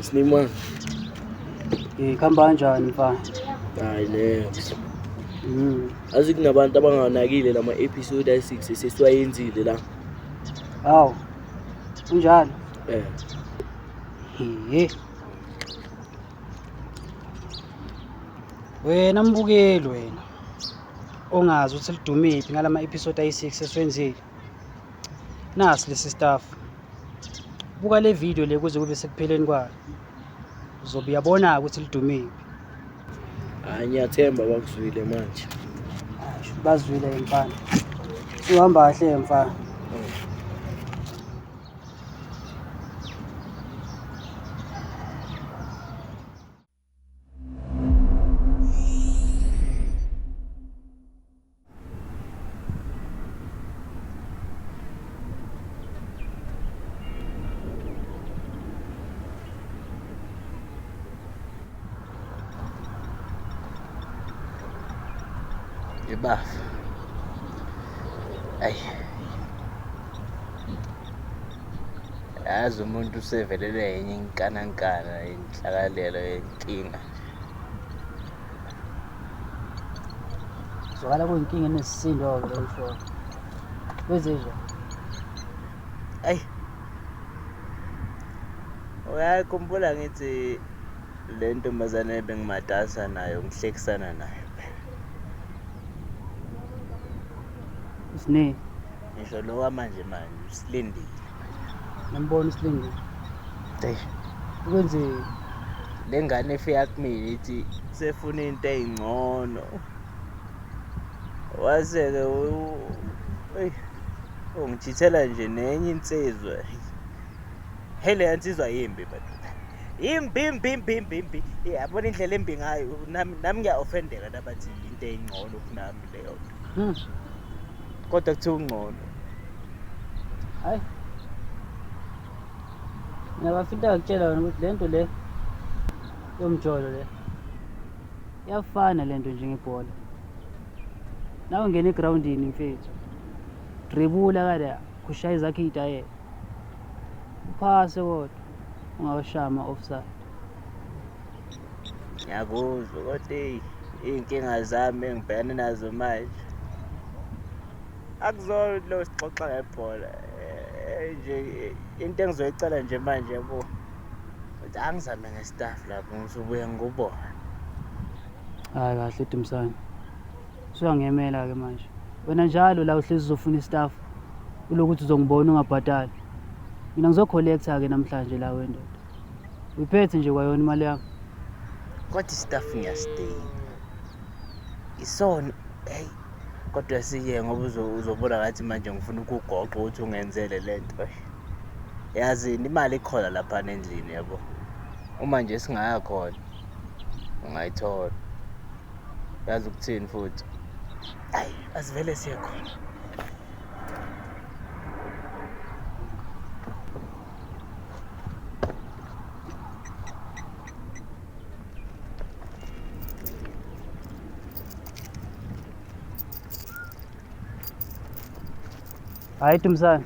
Sinimani. Kuhamba kanjani mfana? Hayi next. Mm. Azi kunabantu abanganakile lama episode ayi-6 esesiwayenzile la. Hawu. Kunjalo? Eh. He. Wena mbukeli wena. Ongazi ukuthi lidumiphi ngalama episode ayi-6 esiwenzile. Nasi lesi staff. Buka le video le kuze kube sekupheleni kwayo. Uzobe uyabona ukuthi lidumiphi. Hayi ngiyathemba bakuzwile manje. Bazwile mfana. Uhamba kahle mfana. Ibafa. Ayi. Yazi umuntu usevelelwe yenye inkanankana inhlakalelo yenkinga. Zwakala kuyinkinga enesisindo lo usho. Kwezizwe. Ayi. Uyayikhumbula ngithi le ntombazane ebengimatasa nayo ngihlekisana nayo. Usine. Ngisho lo wamanje manje usilindile. Nambona usilindile. Hey. Ukwenze Le ngane efika kumina ithi sefuna into ey'ngcono. Wase-ke eyi ungijithela nje nenye insizwa. Hey leya nsizwa yimbi madoda. Imbi imbi imbi imbi imbi. Yabona indlela embi ngayo nami nami ngiya-offendeka nabathi into ey'ngcono kunami leyo nto. Kodwa kuthiwa ungcono. Hayi. Mina bafika ngakutshela wena ukuthi lento le yomjolo le iyafana lento njengebhola. Nawe ungena egrawundini mfethu. Dribula kade kushaya izakhe iy'tayela. Uphase kodwa ungawashaya ama-offside. Ngiyakuzwa kodwa eyi iy'nkinga zami engibhekane nazo manje. Akuzona lo sixoxa ngebhola. Nje into engizoyicela nje manje yabo. Ukuthi angizame nge-staff lapho ngizobuye ngikubone. Hayi kahle Dumisani. Usuyangiyemela-ke manje. Wena njalo la uhlezi uzofuna i-staff ulokuthi uzongibona ungabhadali. Mina ngizo-collecta-ke namhlanje la wendoda. Uyiphethe nje kwayona imali yami. Kodwa i-staff ngiyasidinga. Isona hey kodwa siye ngoba uzobona ngathi manje ngifuna ukugoqa ukuthi ungenzele lento. Yazi imali ikhona lapha endlini yabo. Uma nje singaya khona ungayithola. Yazi ukuthini futhi? Ayi asivele siye khona. Hayi Dumisani.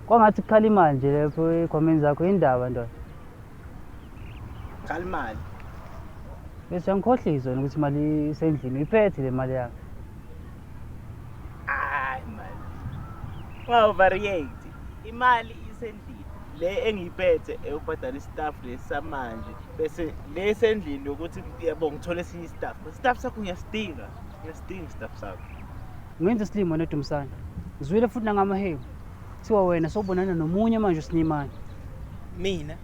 Kwangathi kukhala imali nje lapho ey'khwameni zakho indaba ndoda. Khala imali. Bese uyangikhohlisa wena ukuthi imali isendlini uyiphethe le mali yakho. Hayi man. Unga-overreact. Imali isendlini. Le engiyiphethe eyokubhadala i-staff lesamanje bese le esendlini yokuthi yabo ngithole esinye i-staff. I-staff sakho ngiyasidinga. Ngiyasidinga i-staff sakho. Ngenza isilimo wena Dumisani. Ngizwile futhi nangamahemu. Kuthiwa wena sowubonana nomunye manje uSinemane. Mina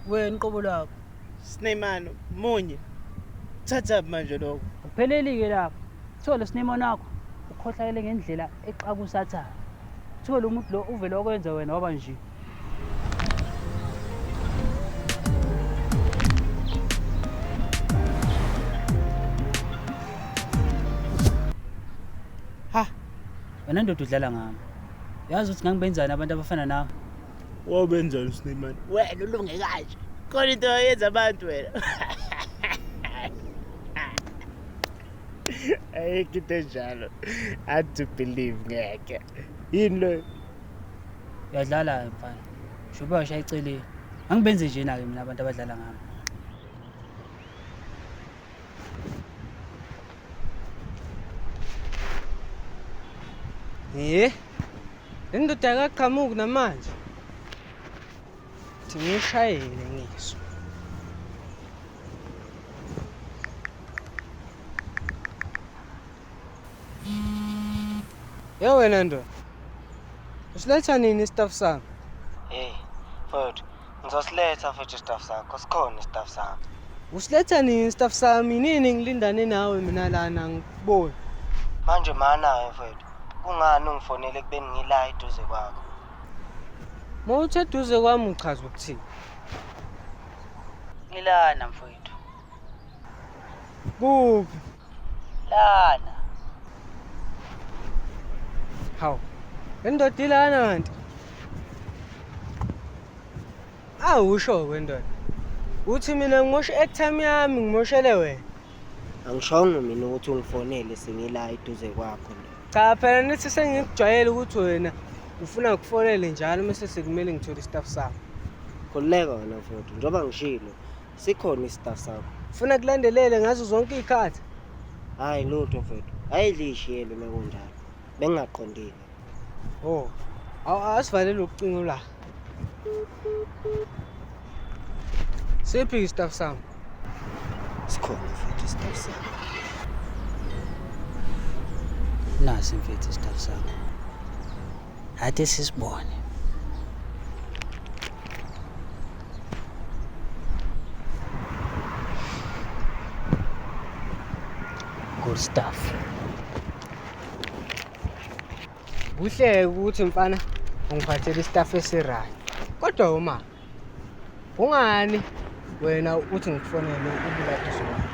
Wena uqobo lwakho. Sinemane munye. Thatha manje lokho. Akupheleli-ke lapho. Kuthiwa lo Sinemane wakho ukhohlakele ngendlela exaka uSathane. Kuthiwa lo muntu lo uvele wakwenza wena waba nje. Ha, Wena ndoda udlala ngami. Yazi ukuthi ngangibenzani abantu abafana nawe. wabenzani uSinemane? Wena ulunge kanje. Khona into oyenza abantu wena. Ayikho into enjalo. Hard to believe ngeke. Yini lo? Uyadlala mfana. Shuba washaya eceleni. Angibenze njena-ke mina abantu abadlala ngami. Ye. Le ndoda akaqhamuki namanje. Thi ngishayele ngizwe. Ye wena ndoda. Usiletha nini istaff sami? Hey, mfowethu, ngizosiletha futhi istaff sakho, sikhona istaff sakho. Usiletha nini istaff sami? Nini ngilindane nawe mina lana ngikuboni. Manje mana-ke mfowethu, kungani ungifonele ekubeni ngila eduze kwakho? Uma uthe eduze kwami uchaza ukuthini? Ngilana mfowethu. Kuphi? Lana. Hawu. Le ndoda ilana kanti. Awusho ke ndoda. Uthi mina ngimoshe airtime yami ngimoshele wena. Angishongo mina ukuthi ungifonele sengila eduze kwakho ndoda. Cha phela nithi sengikujwayele ukuthi wena ufuna ngikufonele njalo mase sekumele ngithole istaff sami. Khululeka wena mfowethu, njengoba ngishilo, sikhona istaff sakho. Ufuna kulandelele ngazo zonke iy'khathi. Hhayi lutho mfowethu, ayilishiyele uma kunjalo. Bengingaqondile. Oh. Awu asivalele ucingo la. Siphi istaff sami? Sikhona mfowethu istaff sakho. Nasi mfethu istaff sakho. Ade sisibone. Good stuff. Kuhleke ukuthi mfana ungiphathele istaff esiright. Kodwa uma kungani wena uthi ngikufonele ubula eduze kwami?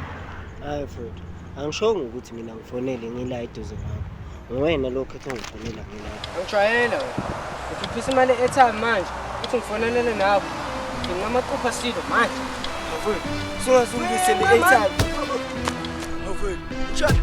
Hhayi mfowethu, angishongo ukuthi mina ngifonele ngila eduze kwakho. Nguwena lokhu ethi ungifonela ngila. Angijwayele wena. Ukhiphisa imali e-airtime manje uthi ngifonelele nawe. Ngingamaqupha silo manje. Mfowethu, sungazungise le airtime. Mfowethu, shut.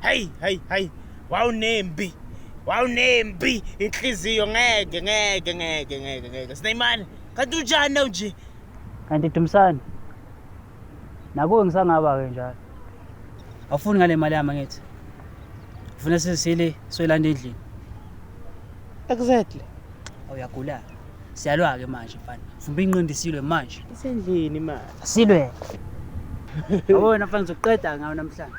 Hey hey hey, wawunembi. Wawunembi inhliziyo ngeke ngeke ngeke ngeke ngeke. Sinayimani, kanti unjani nawe nje? Kanti Dumisani. Nakuwe ngisangaba ke njalo. Awufuni ngale mali yami ngithi. Ufuna sisile soyilanda endlini. Exactly. Awuyagula. Siyalwa ke manje mfana. Vumba inqindi silwe manje. Isendlini imali. Silwe. Yabona mfana ngizoqeda ngawe namhlanje.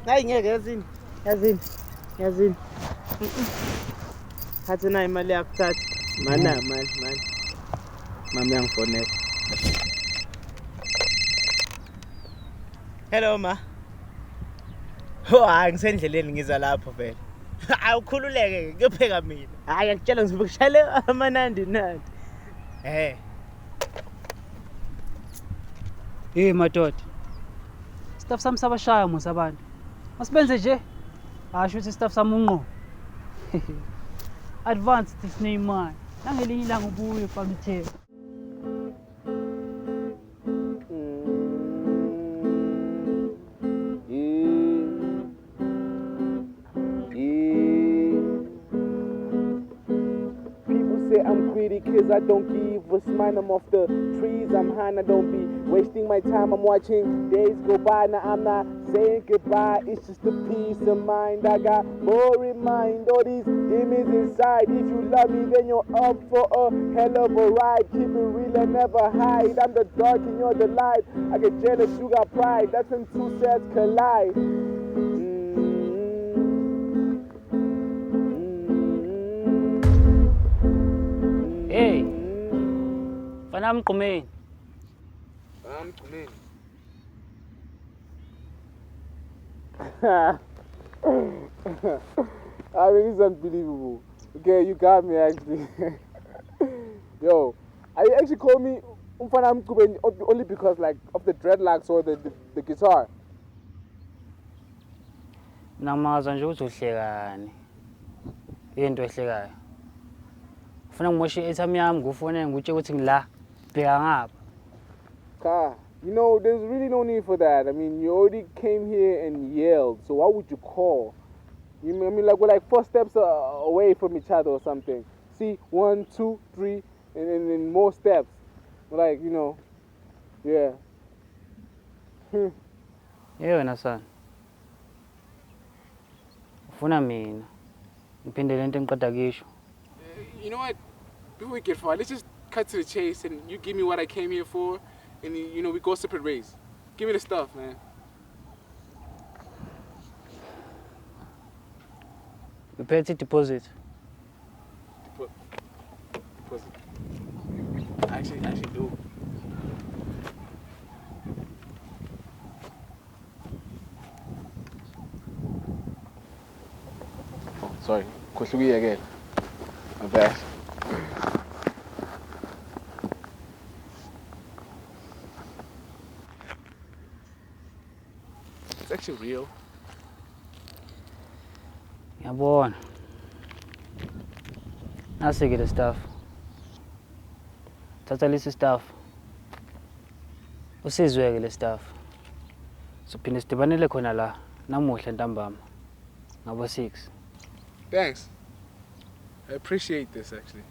Hayi ngeke yazini. Yazini. Yazini. Thatha nayo imali yakho thatha. Mana mani mani. Mama yangifonela. Hello ma. Oh hayi ngisendleleni ngiza lapho vele. Awukhululeke kuyopheka mina. Hayi ngikutshela ngizobe kushayele amanandi nandi. Eh. Hey madoda. Staff sami sabashaya musa abantu. Masibenze nje. Asho ukuthi staff sami unqo. Advanced sineyimali. Nangelinye ilanga ubuye mfana uthebe. People say I'm greedy cause I don't give a smile. I'm off the trees, I'm high, I don't be wasting my time. I'm watching days go by, now I'm not saying goodbye. It's just a peace of mind. I got more in mind, all these demons inside. If you love me, then you're up for a hell of a ride. Keep it real and never hide. I'm the dark and you're the light. I get jealous, you got pride. That's when two sets collide. Hey. Mfana mgqumeni. Mgqumeni. I mean, it's unbelievable. Okay, you got me actually. Yo, I actually call me Umfana Mgqumeni only because like of the dreadlocks or the guitar. Mina ngimangazwa nje ukuthi uhlekani. Into ehlekayo. Ufuna ngimoshe i-airtime yami ngufone ngikutshele ukuthi ngila. Bheka ngapha. Cha, you know, there's really no need for that. I mean, you already came here and yelled, so why would you call? I mean, like we're like four steps away from each other or something. See, one, two, three, and more steps. Like, you know, yeah. Ye wena sana. Ufuna mina ngiphinde lento engiqeda kusho. You know what? Before we get far, let's just cut to the chase and you give me what I came here for, and you know, we go separate ways. Give me the stuff, man. Uphethe i-deposit. Deposit. I actually do. Oh, sorry. Khohlukile again. My bad. It's actually real. Ngiyabona. Nasi-ke le stuff. Thatha lesi stuff. Usizwe-ke le stuff. Sophinde sidibanele khona la namuhla ntambama. Ngabo 6. Thanks. I appreciate this actually.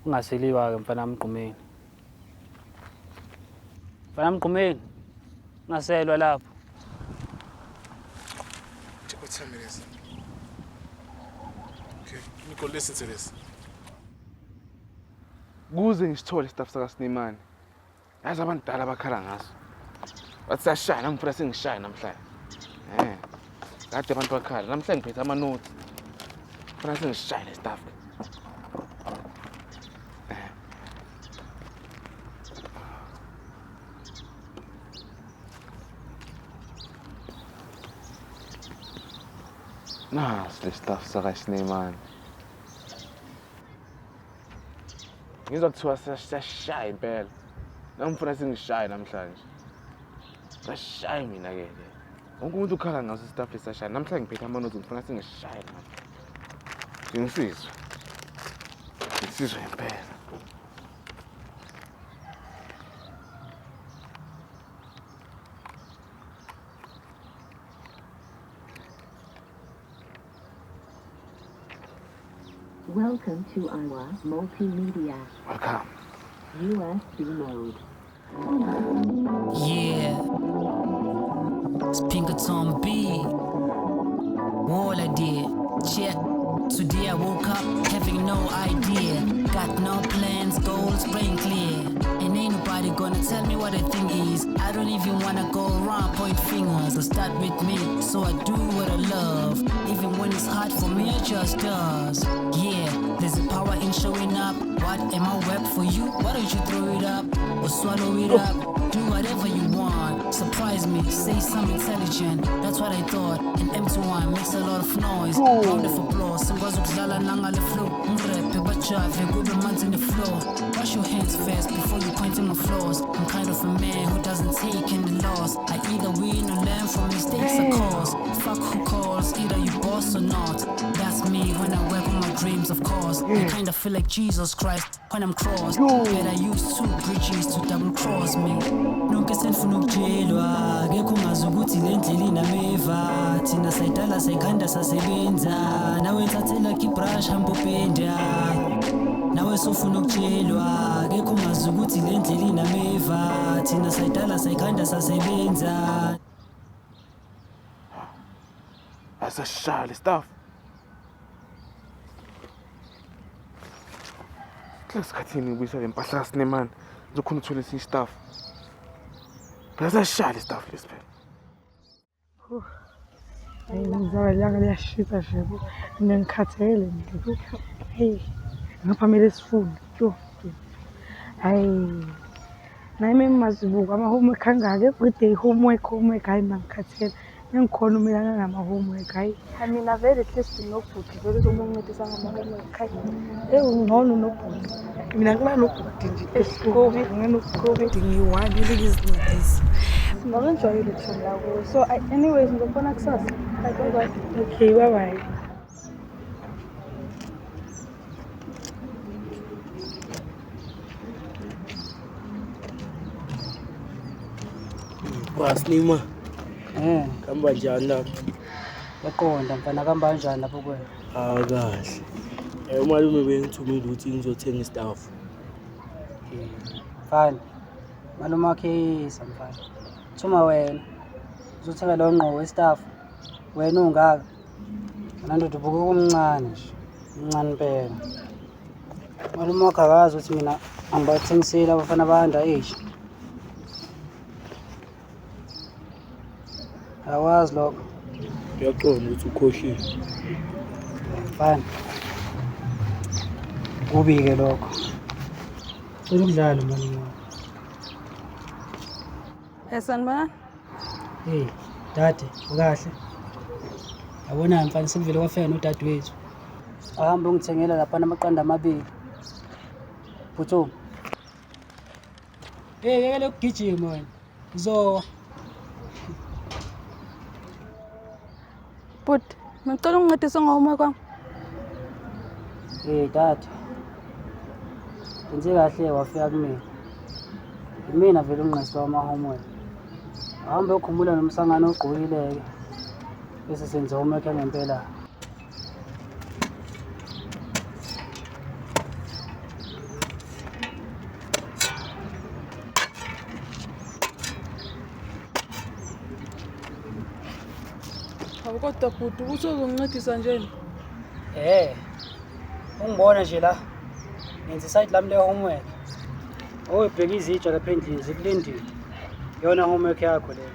Ungaseliwa-ke mfana Mgqumeni. Mfana Mgqumeni. Ungaselwa lapho. Check what time it is. Okay, let me go listen to this. Kuze ngisithole stuff sakaSinemane. Yazi abantu dala bakhala ngaso. Bathi siyashaya namfuna sengishaya namhlanje. Eh. Kade abantu bakhala namhlanje ngiphethe ama notes. Funa sengishaya le stuff. Nasi le stuff sakaSinemane. Ngizwa kuthiwa siyashaya impela. Nangifuna sengishaya namhlanje. Sashaya mina ke le. Wonke umuntu ukhala ngaso stuff esashaya. Namhlanje ngiphethe ama notes ngifuna sengishaya nami. Ngisizwe. Ngisizwe impela. Welcome to Iowa Multimedia. Welcome. USB mode. Yeah. It's Pinkerton B. All I did. Check. Today I woke up having no idea. Got no plans, goals, brain clear. And ain't nobody gonna tell me what a thing is. I don't even wanna go around point fingers. So start with me, so I do what I love. Even when it's hard for me, I just does. Yeah, there's a power in showing up. What am I worth for you? Why don't you throw it up or swallow it up? Do whatever you want. Surprise me, say something intelligent. That's what I thought. And M21 makes a lot of noise. Round of applause. Singwazi ukudlala nangale flow. Ngirephe bajave kube manzi in the floor. Wash your hands first before you pointing my flaws. I'm kind of a man who doesn't take any loss. I either win or learn from mistakes I cause. Fuck who calls, either you boss or not. That's me when I work on my dreams, of course. I kinda feel like Jesus Christ when I'm crossed. Better use two bridges to double cross me. Nonke senifuna ukutshelwa, akekho ongazi ukuthi le ndlela inameva. Thina sayidala sayikhanda sasebenza. Nawe thathela ibrush hamba upenda. Nawe sofuna ukutshelwa, akekho ongazi ukuthi le ndlela inameva. Thina sayidala sayikhanda sasebenza. Asashaya le stuff. Kulesikhathini ngibuyisa le mpahla kaSinemane. Ngizokhona ukuthola esinye stuff. Phela siyashaya le stuff lesi phela. Hayi ngizwa ilanga liyashisa nje bo. Mina ngikhathele nje. Hey, ngapha kumele sifunde. Yo. Hayi. Naye mazibuko ama-homework angaka everyday homework homework, hayi mina ngikhathele. Ngikhona umelana nama-homework, hhayi. Hayi mina vele at least nobhuti vele uzokungincedisa ngama-homework. Hayi. Ewu ngcono nobhuti. Mina nginanobhuti nje. Kubi. Nginanobhuti ngiyi-one kumele ngizincedise. Makenjwayele thina la kuwe. So anyways ngizokubona kusasa. Bye bye bye. Okay, bye bye. Kwasinima. Eh, Kamba njani lapho? yaqonda mfana kamba kanjani lapho kuwena? Ah kahle. Umalume bengithumile ukuthi ngizothenga istaff. Mfana, malume wakhe eyisa mfana. Thuma wena. Uzothenga lo ngqo westaff. Wena ungaka. Wena ndoda ubuka kumncane nje. Umncane impela. Malume wakhe akazi ukuthi mina angibathengiseli abafana ba-under age. Akwazi lokho. Uyaqonda ukuthi ukhohliwe. Mfana. Kubi-ke lokho. Cela ukudlala malume wakho. Sanibonani. Hey, dade, ukahle. Yabona mfana sekuvele kwafika nodadewethu. Ahambe ungithengela lapha amaqanda amabili. Phuthuma. Hey, yekele ukugijima wena. Uzowa. Bhuti, ngicela ungincedise ngo-homework wami. Hey, dade. Wenze kahle wafika kumina. Imina vele ungqesi wama-homework. Ahambe ukhumula nomsangano ogqokile-ke. Bese senze homework yangempela. Hawu kodwa bhuti ukuthi uzongincedisa njena. Ungibona nje la. Ngenza isayidi lami le-homework. Oyibheka izitsha lapha endlini zikulindile. Yona homework yakho leyo.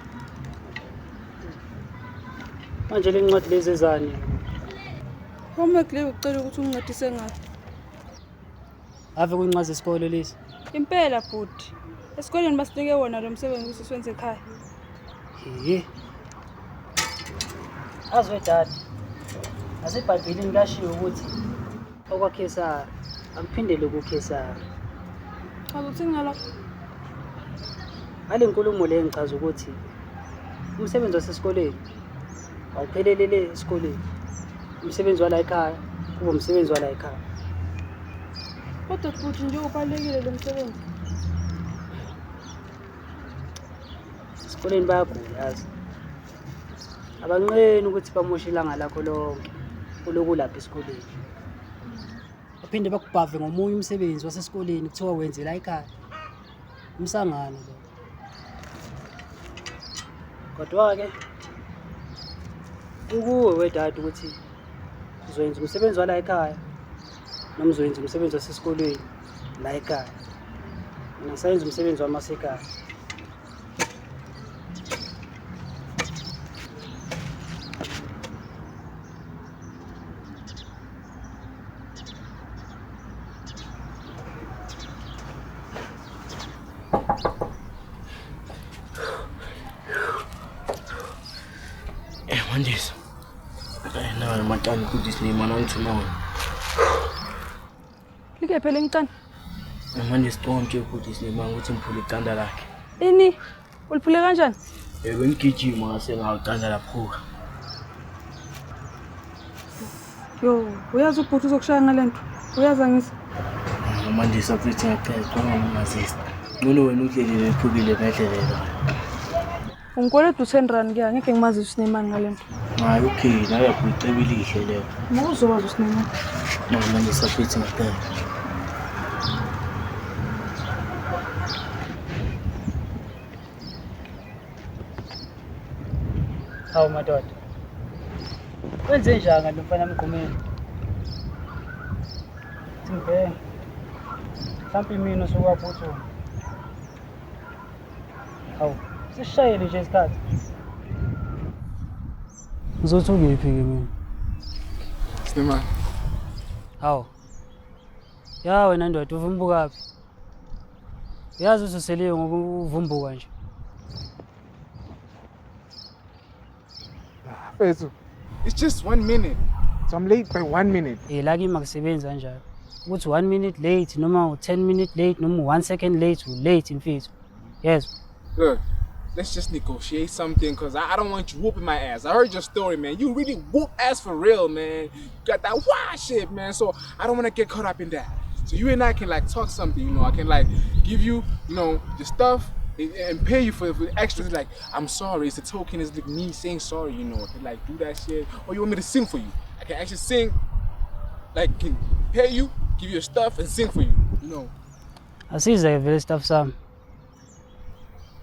Manje le ncwadi lezi ezani? Homework leyo ucela ukuthi ungincedise ngayo. Ave kuyincwazi zesikole lezi. Impela bhuti. Esikoleni basinike wona lo msebenzi ukuthi siwenze ekhaya. He. Azwe dade. NaseBhayibhelini kashiwo ukuthi okwaKhesari akuphindele kuKhesari. Chaza uthini ngalokho? Ngale nkulumo le ngichaza ukuthi umsebenzi wasesikoleni awuphelelele esikoleni. Umsebenzi wala ekhaya kuba umsebenzi wala ekhaya. Kodwa bhuti nje ubalulekile lo msebenzi. Esikoleni bayagula yazi. Abanqeni ukuthi bamoshe ilanga lakho lonke uloku lapha esikoleni. Baphinde bakubhave ngomunye umsebenzi wasesikoleni kuthiwa wenze la ekhaya. Umsangano lo. Kodwa-ke kukuwe wedade ukuthi uzoyenza umsebenzi wala ekhaya noma uzoyenza umsebenzi wasesikolweni la ekhaya. Mina ngisayenza umsebenzi wami wasekhaya. Mandisa. Nayo amaqanda futhi sinimana ngithuma wena. Like phela ngiqanda. Manje sicela futhi sinimana ukuthi ngiphule iqanda lakhe. Ini? Uliphule kanjani? Bengigijima ngase ngawuqanda laphuka. Yo, uyazi ubhuti uzokushaya ngalento. Uyazi angithi? Mandisa futhi ngiyacela ungangazisi. Ngcono wena udlelile ephukile ngendlela. Ungikweleta u-10 rand ke angeke ngimazi uSinemani ngalento. Hayi okay, nawe uyaceba ilihle leyo. Uma uzowazi uSinemani. Mandisa futhi ngiyacela. Hawu madoda. Wenze njani kanti mfana mgqumeni? Ngibheke. Mhlawumbe mina usukaphuthuma. Hawu, sishayele nje isikhathi. Ngizothi ukephi ke mina? Sinemani. Hawu. Ya wena ndoda uvumbukaphi? Uyazi ususeliwe ngoba uvumbuka nje. Mfethu, it's just 1 minute. So I'm late by 1 minute. La kimi akusebenzi kanjalo. Ukuthi 1 minute late noma u-10 minute late noma u-1 second late, u-late mfethu. Yezwa? Look, let's just negotiate something because I don't want you whooping my ass. I heard your story, man. You really whoop ass for real, man. You got that wah shit, man. So I don't want to get caught up in that. So you and I can like talk something. I can like give you, the stuff and pay you for the extras. Like, I'm sorry. It's a token. It's like me saying sorry. I can like do that shit. Or you want me to sing for you? I can actually sing. Like, can pay you, give you your stuff, and sing for you. You know. Asize-ke vele stuff sami.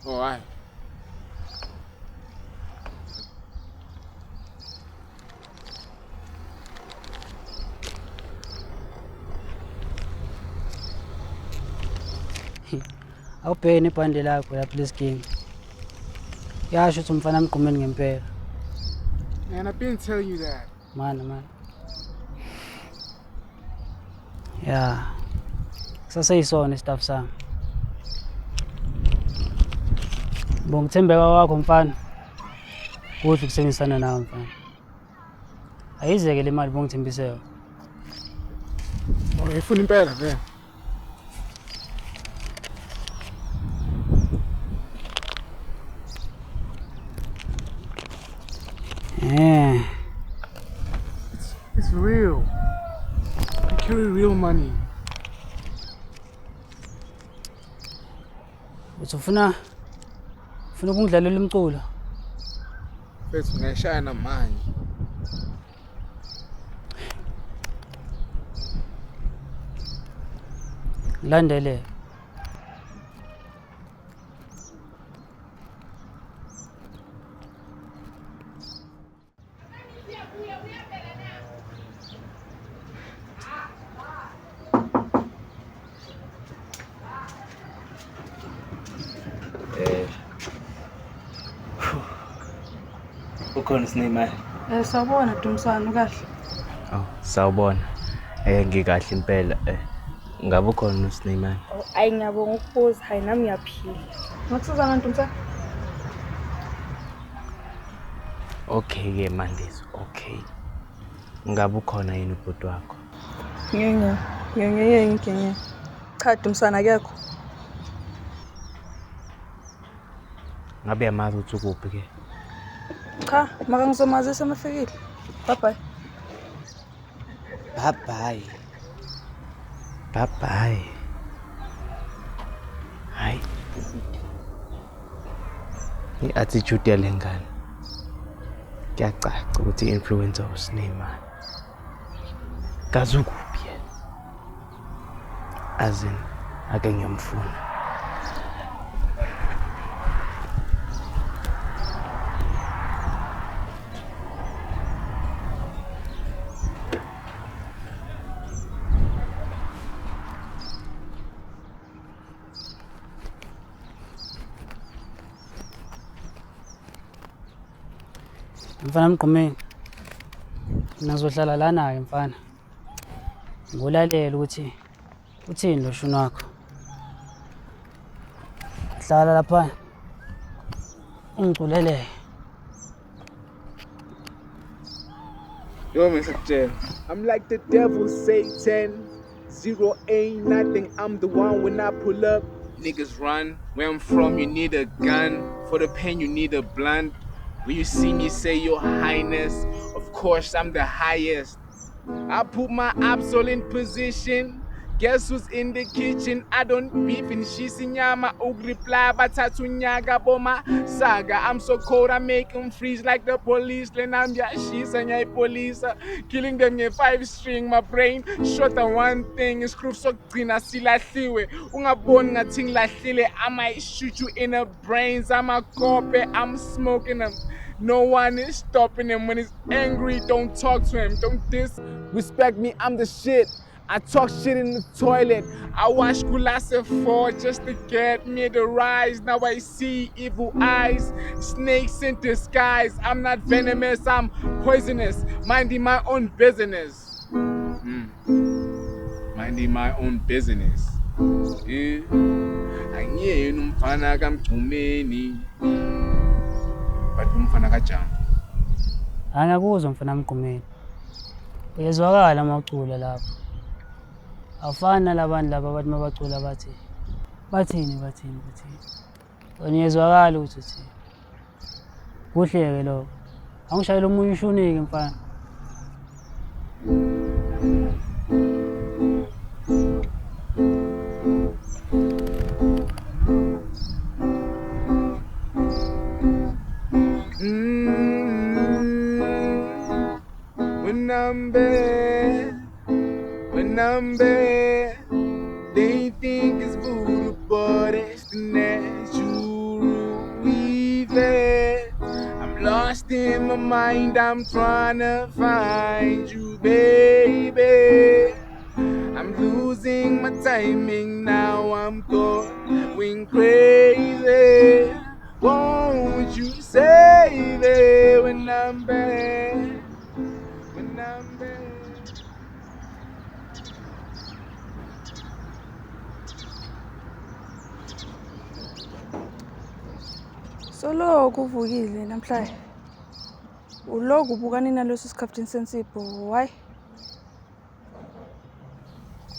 All right. Awubheke nebhande lakho lapha lesigingi. Yasho ukuthi umfana mgqumeni ngempela. Man, I've been telling you that. Mana mana. Ya. Kusaseyisona istaff sami. Bonga ukuthembeka kwakho mfana. Kuhle ukusebenzisana nawe mfana. Ayizeke le mali bongithembise yona. Oh, ngifuna impela vele. Eh. It's real. I carry real money. Uthi ufuna ukungidlalela umculo? Mfethu, ngiyashaya namanje. Ngilandele. Ukhona sinemali. Sawubona Dumisani, ukahle? Oh, sawubona. Ngikahle impela. Ngabe ukhona uSinemali? Oh, ayi ngiyabonga ukubuza, hayi nami ngiyaphila. Ngakusiza ngani Dumisani? Okay ke Mandiso, okay. Ngabe ukhona yini ubhuti wakho? Ngeke, ngeke ngeke. Cha Dumisani akekho. Ngabe yamazi ukuthi ukuphi ke? Cha, maka ngizomazisa mafikile. Bye bye. Bye bye. Bye bye. Hayi. I-attitude yale ngane. Kuyacaca ukuthi i-influencer uSinemali. Kazi ukuphi yena? As in, ake ngiyomfuna. Mfana mgqumeni. Nazohlala lana ke mfana. Ngolalela ukuthi uthini lo shuni wakho. Hlala lapha. Ungiculele. Yo, Mr. J. I'm like the devil, Satan. Zero ain't nothing. I'm the one when I pull up. Niggas run. Where I'm from, you need a gun. For the pain, you need a blunt. When you see me, say your highness. Of course, I'm the highest. I put my ops all in position. Guess who's in the kitchen? I don't beef in shisinyama reply bathathu nyaga boma saga. I'm so cold I make them freeze like the police. Then I'm yashisa police killing them nge five string. My brain short on one thing is proof sokugcina silahliwe. Ungaboni ngathi ngilahlile. I might shoot you in the brains. I'm a kope. I'm smoking them. No one is stopping him when he's angry. Don't talk to him. Don't disrespect me. I'm the shit. I talk shit in the toilet. I wash Kulase 4 just to get me the rise. Now I see evil eyes, snakes in disguise. I'm not venomous, I'm poisonous. Minding my own business. Minding my own business. Yeah. Angiyena umfana kaMgcumeni. But umfana kaJama. Angiyakuzwa mfana Mgqumeni. Uyezwakala uma ucula lapho. Awufani nalabantu laba abathi uma bacula bathi bathini bathini bathini. Wena uyezwakala ukuthi uthini. Kuhle-ke lokho. Angishayele omunye ushunike mfana. When I'm bad, when I'm bad, they think it's voodoo, but it's the natural event. I'm lost in my mind, I'm trying to find you, baby. I'm losing my timing now, I'm going crazy. Won't you save it when I'm bad? When I'm bad. Soloko uvukile namhlanje. Uloku ubukane naleso sikhaftini sensipho. Why?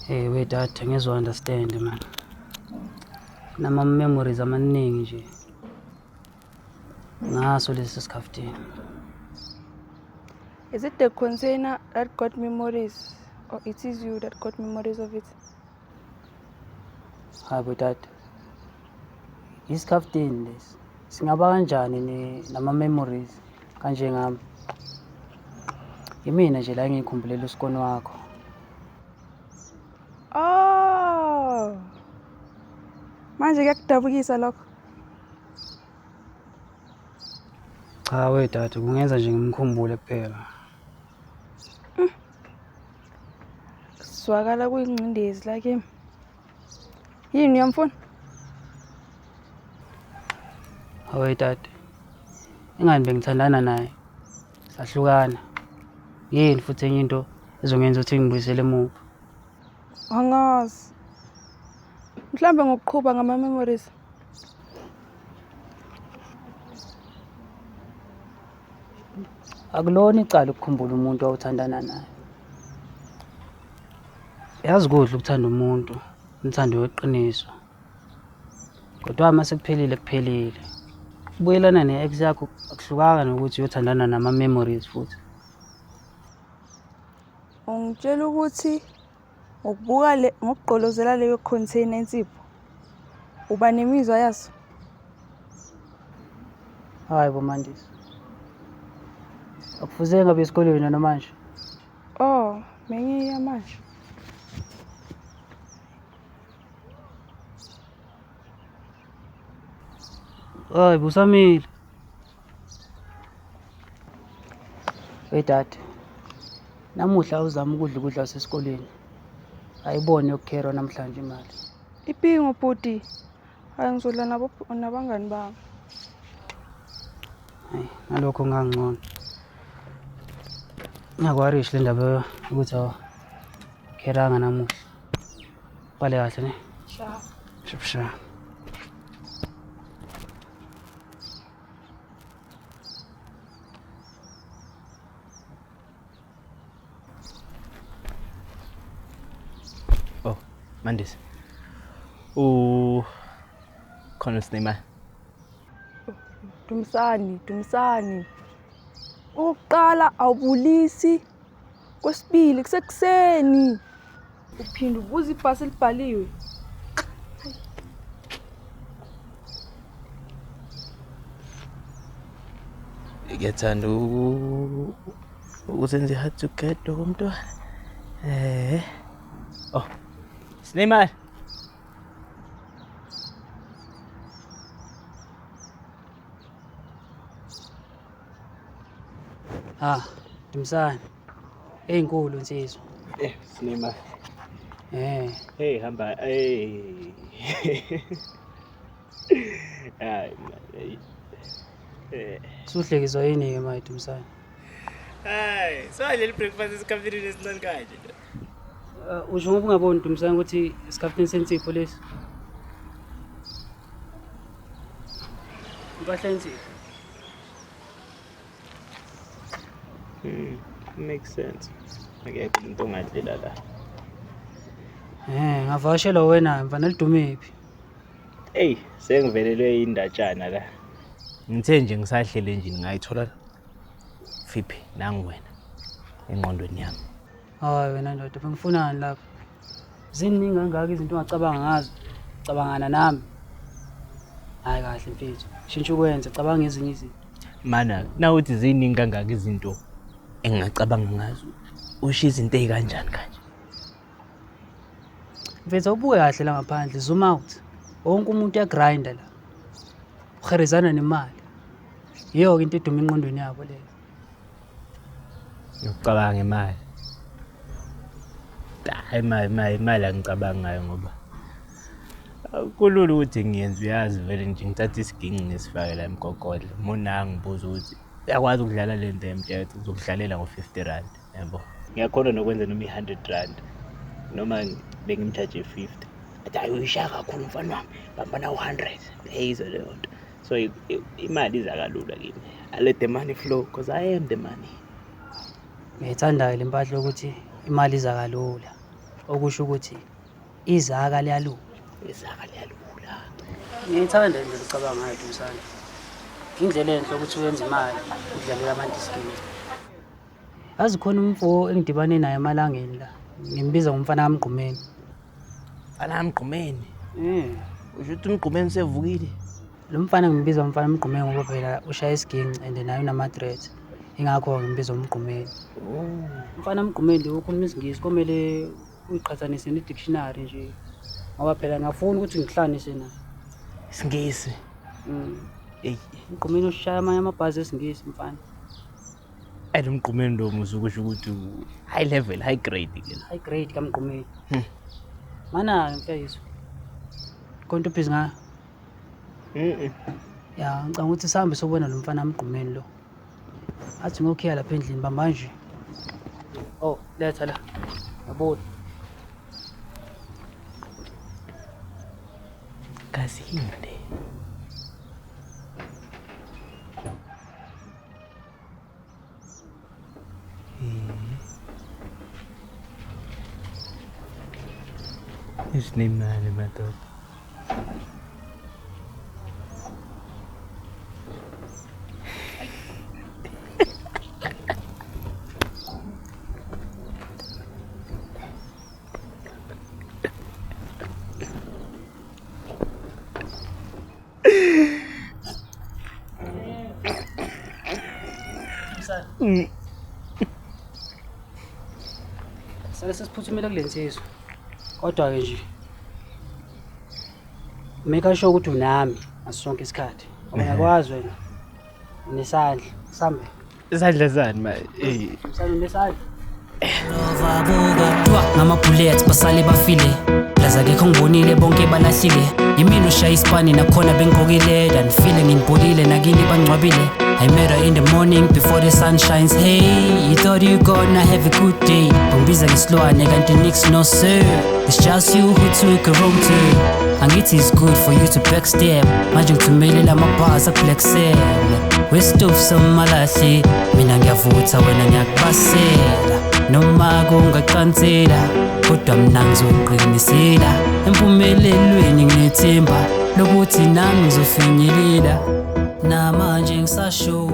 Hey we dad, ngizwa understand man. Nama memories amaningi nje. Ngaso lesi sikhaftini. Is it the container that got memories or it is you that got memories of it? Hayi bo dad. Isikhaftini lesi. Singaba kanjani ne nama memories kanje ngami? Yimina nje la engikhumbulela usikoni wakho. Oh. Manje kuyakudabukisa lokho. Cha we dad, kungenza nje ngimkhumbule kuphela. Zwakala kuyingcindezi la kimi. Yini uyamfuna? Hawe dad. Ingani bengithandana naye. Sahlukana. Yini futhi enye into ezongenza ukuthi ngibuyisele emuva? Angazi. Mhlambe ngokuqhuba ngama memories. Akulona icala ukukhumbula umuntu owuthandana naye. Yazi kuhle ukuthanda umuntu, umthando weqiniso. Kodwa uma sekuphelile kuphelile. Ukubuyelana ne-ex yakho akuhlukanga nokuthi uyothandana nama-memories futhi. Ungitshela ukuthi ngokubuka le ngokugqolozela leyo container insipho uba nemizwa yaso. Hayi bo Mandisi. Akufuze ngabe esikolweni namanje. Oh, mengiya manje. Hayi busamile. Hey dad. Namuhla uzama ukudla ukudla wasesikolweni. Ayibone yokukherwa namhlanje imali. Ipingo bhuti. Hayi ngizodla nabo nabangani bami. Hayi nalokho ngangcono. Ngiyakwarish le ndaba ukuthi awukheranga namuhla. Bhale kahle ne? Sha. Shap sha. Oh, Mandisi. U khona sinema. Dumisani, Dumisani. Okokuqala awubulisi. Kwesibili kusekuseni. Uphinde ubuze ibhasi elibhaliwe. Ngiyathanda ukuzenza i-hard to get okomntwana. Eh. Oh. Sinemali. Ah, Dumisani. Eyinkulu insizwa. Eh, sinemali. Eh, Hey, hamba. Hey. Hayi man. Hey. Eh. suhlekiswa yini ke manje Dumisani? Hayi, so leli breakfast esikhaftini esincane kanje. Usho ngoba ungaboni Dumisani ukuthi isikhaftini sensipho lesi. Impahla yensipho. Makes sense. Akekho umuntu ongadlela la. Ngavakashelwa wena mfana lidumephi? Eyi, sengivelelwe indatshana la. Ngithe nje ngisahlele endlini ngayithola Fiphi nangu wena engqondweni yami. Hayi wena ndoda, bengifunani lapha? Ziningi kangaka izinto ongacabanga ngazo. Cabangana nami. Hayi kahle mfethu. Shintsha ukwenza, cabanga ezinye izinto. Mana, nawuthi ziningi kangaka izinto engingacabanga ngazo. Usho izinto ey'kanjani kanje? Mfethu awubuke kahle la ngaphandle, zoom out. Wonke umuntu uyagrinda la. Uherezana nemali. Yiyo-ke into eduma engqondweni yabo leyo. Ngicabanga imali. Hayi imali angicabangi ngayo ngoba kulula ukuthi ngiyenze, uyazi vele nje ngithatha isiginci ngisifake la emgogodla. Uma ngibuza ukuthi uyakwazi ukudlala le nto emtshela ukuthi ngizokudlalela ngo-50 rand, yabo. Ngiyakhona nokwenza noma i-100 rand noma bengimthaje 50. Athi hayi uyishaya kakhulu mfana wami, bamba na u-100. Ngiyayizwa leyo nto. So imali iza kalula kimi. I let the money flow because I am the money. Ngiyayithanda-ke le mpahla yokuthi imali iza kalula. Okusho ukuthi izaka liyalula. Izaka liyalula. Ngiyayithanda indlela ocabanga ngayo Dumisani. Indlela enhle ukuthi uyenze imali udlalela abantu isiginci. Yazi khona umfo engidibane naye emalangeni la. Ngimbiza ngomfana kaMgqumeni. Mfana kaMgqumeni? Usho ukuthi uMgqumeni usevukile? Lo mfana ngimbiza umfana uMgqumeni ngoba phela ushaya isiginci and naye unama-dreads. Ingakho ngimbiza uMgqumeni. Umfana uMgqumeni lo ukhuluma isiNgisi komele uyiqhathanise ne-dictionary nje. Ngoba phela ngiyafuna ukuthi ngihlanganise naye. IsiNgisi? Eyi. Umgqumeni ushaya amanye amabhazi esiNgisi mfana. Ayi lo Mgqumeni lo musu kusho ukuthi high level, high grade ke. High grade kaMgqumeni. Mana mfethu. Konke ubhizi ngayo? Ya, ngicabanga ukuthi sihambe sobona lo mfana Mgqumeni lo. Athi ngokhiya lapha endlini bamba nje. Oh, letha la. Yabona. Kazi yini le? Isinemali madoda. Sale sesiphuthumela kule nsizwa. Kodwa-ke nje make sure ukuthi unami ngaso sonke isikhathi. Ngoba ngiyakwazi wena unesandla. Sambe. Isandla sani ma? Eh. Msana unesandla. Ngama-bullets basale bafile laza kekho ngibonile bonke balahlile yimina ushaya isipani nakhona bengigqokile danifile nginibholile nakini bangcwabile I met her in the morning before the sun shines. Hey, you thought you gonna have a good day. Bangibiza ngesilwane kanti nix no sir. It's just you who took a wrong turn. Angithi it's good for you to backstab. Manje ngithumelela amabhazi a-black cell. Wesitofu samalahle mina ngiyavutha wena ngiyakubasela. Noma kungaqansela kodwa mina ngizoqinisela. Empumelelweni nginethemba lokuthi nami ngizofinyelela. Namanje ngisasho